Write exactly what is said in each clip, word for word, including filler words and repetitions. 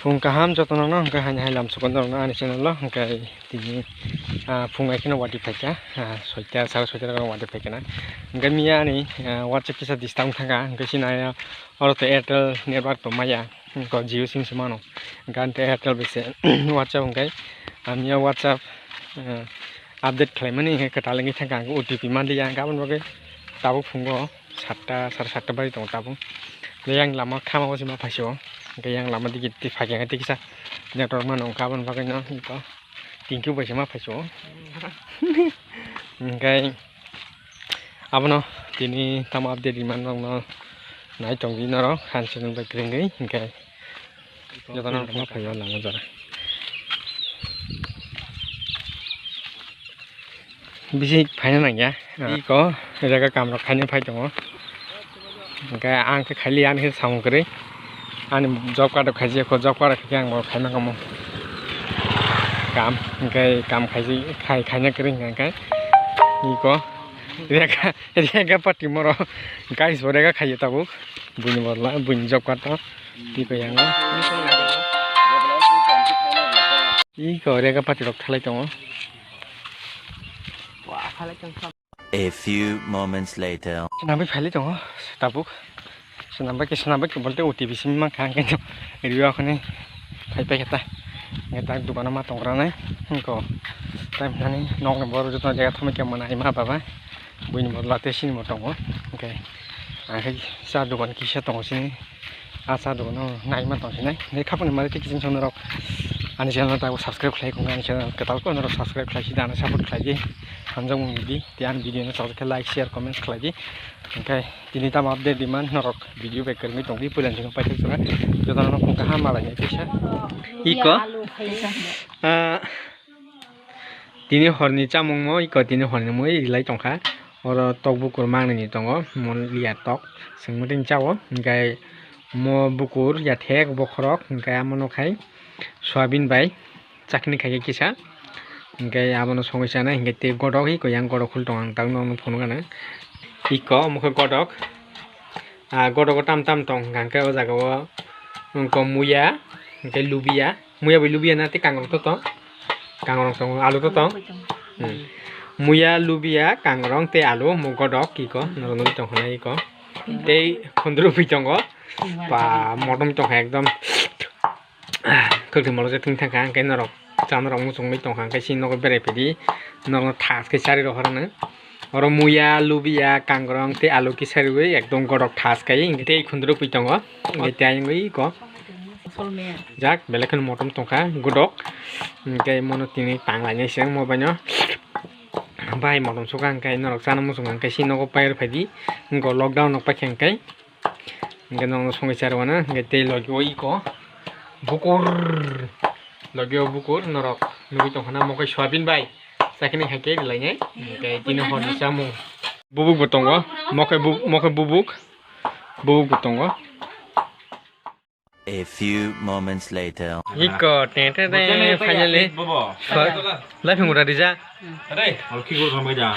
Phung kaham jotono no, hwnkhe haini hai lam sukon norokno ani channel o, hwnkhe tini, ah, phung hai kheno watwi phaikha, ah, soita, sare soita rok watwi phaikha na. Hwnkhe miya ani, ah, WhatsApp kisa disturb thangkha, hwnkhe chini oro to Airtel network tongmaya, hwnkhe Jio sim se mano. Hwnkhe ani to Airtel bai se WhatsApp hwnkhe, ah, miya WhatsApp, ah, update khlaimani hwnkhe kwtal wngwi thangkha, hwnkhe O T P manliya, hwnkhe aboni bagwi tabuk phungo. Satta, sare satta bari tongo tabuk. Tei yang lama khama o se ma phaisio. Hwnkhe yang lama digi tei phaikhe tei kisa network mano wngkha, aboni bagwi no iko tingki bai se ma phaisio. Hwnkhe abono tini tamo update rwmani nokno nai tongdi norok, han se nung bai kwrwngwi hwnkhe. Jotono ma phaio lama jora. Bisi phaina nangya. Iko jaga kam rok khaina phai tongo. Hwnkhe ang khe khaili ani khe samung kwrwi. Ani job card rok khaijak kho, job card rok khe ang bo khaina kamo. Kam hwnkhe kam khaijak khai khaina kwrwi hwnkhe iko rega rega pati moro guys bo rega khaiyo tabuk buini bodla buini job card o. Twi koi yango. Iko rega pati rok thalai tongo. A few moments later. Swnamwi phailai tongo tabuk. Swnambai khe, swnambai khe bonte O T P simi mankha, hwnkhe riyo khani phaipai khe ta. Hwnkhe tak dukano ma tongranai. Hwnkhe tai mwnani nokni borok jotono jaga thumui khe mwnai ma baba. Buini bodol tei sinimo tongo. Hwnkhe ang khe cha dogan kisa tongo sini. A cha dogano naima tong sinai. Hwnkhe khapangni mari tei kiching song norok ani channel no tabuk subscribe khlai khungkha, ani channel kwtal khe norok subscribe khlai sidi, ano support khlai di. Hamjakmung di. Tei ani video no chajak khe like, share, comments khlai di. Hwnkhe tini tamo update di man norok video bai kwrwngwi tongdi, puila ni simi paithak jora. Jotono no khungkha ha malai nai kisa. Iko. Ah, Tini horni chamungmo iko tini horni mui rilai tongkha. Oro tok bukur mangnini tongo, mon liya tok, chwng muiting chao. Hwnkhe mo bukur yathek bokhorok, hwnkhe amono khai soyabin bai chakni khaikhe kisa. Hwnkhe abono songwi chanai, hwnkhe tei godok iko yang godok khul tongo, ang tabukno phunukgana. Iko omo khe godok. Ah, godogo tam tam tong hwnkha hwnkhe o jaga o wngkha muya, hwnkhe lubiya, muya bai lubiya na tei kangrong to tong, kangrong tongo, alu to tong. Hmm. Muya, lubiya, kangrong tei alu, omo godok iko, norok nugwi tong khna iko. Tei khundrubwi tongo, ba, motom tongkha ekdom. Kwthwi molo je thwng thangkha, hwnkhe norok chana rok muchungwi tongkha, hwnkhe chini nogo berai phaidi, norokno thas khe charwi rohorno. Oro muya, lubiya, kangrong tei alu kisa riwi ekdom godok thas khai, hwnkhe tei khundrubwi tongo, hwnkhe tei ayang iko. Jak, belai kheno motom tongkha, godok, hwnkhe mono tini tang lainai se wngmo baino. Bai motom sukha, hwnkhe norok chana muchungkha, hwnkhe chini nogo pai rw phaidi, hwnkhe lockdown rok paikha hwnkhe. Hwnkhe norokno songwi charwano, hwnkhe tei logi o iko bukur, logi o bukur norok nugwi tongkha na, omo khe soyabin bai chakini hai khe rilainai, hwnkhe tini horni chamung. Bubuk bo tongo, omo khe bu-, omo khe bubuk, bubuk bo tongo. A few moments later. Iko, te, te, te, finally. Soya-, laphang ura rija.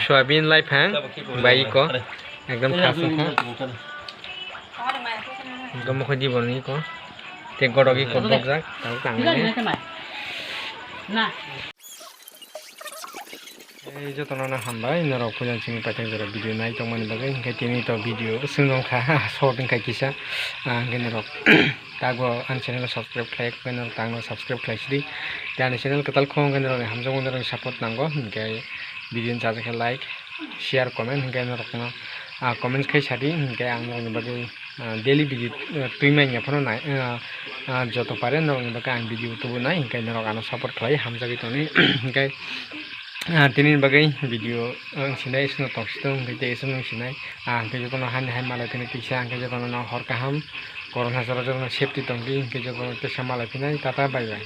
Soyabin laphang bai iko. Ekdom khas wngkha. Ekdom mokhe di boroni iko. Te godok iko bokjak. Tang tang. Ei jotono no hambai, norok puila chini paithak jora video nai tongmani bagwi, hwnkhe tini to video swngwng kha, short wngkha kisa, ah, hwnkhe norok tabuk ani channel o subscribe khlai, hwnkhe norok tangno subscribe khlai sidi. Tei ani channel kwtal kho, hwnkhe norokni hamjakmung norokni support nango, hwnkhe video ni chajak khe like, share, comment, hwnkhe norokno, ah, comments khai sadi, hwnkhe ang norokni bagwi ah, daily video, ah, twi manya phano nai, ah, ah, joto pare norokni bagwi ang video tubu nai, hwnkhe norok ano support khlai hamjagwi tongni. Hwnkhe, ah, tini bagwi video, ah, wng sinai, isino tongsi tong, hwnkhe tei isino wng sinai. Ah, hwnkhe jotono hani hai malai phini tisa, hwnkhe jotono no hor kaham, koron hacharo jotono safety tongdi, hwnkhe jotono tisa malai phinai, tata, bye bye.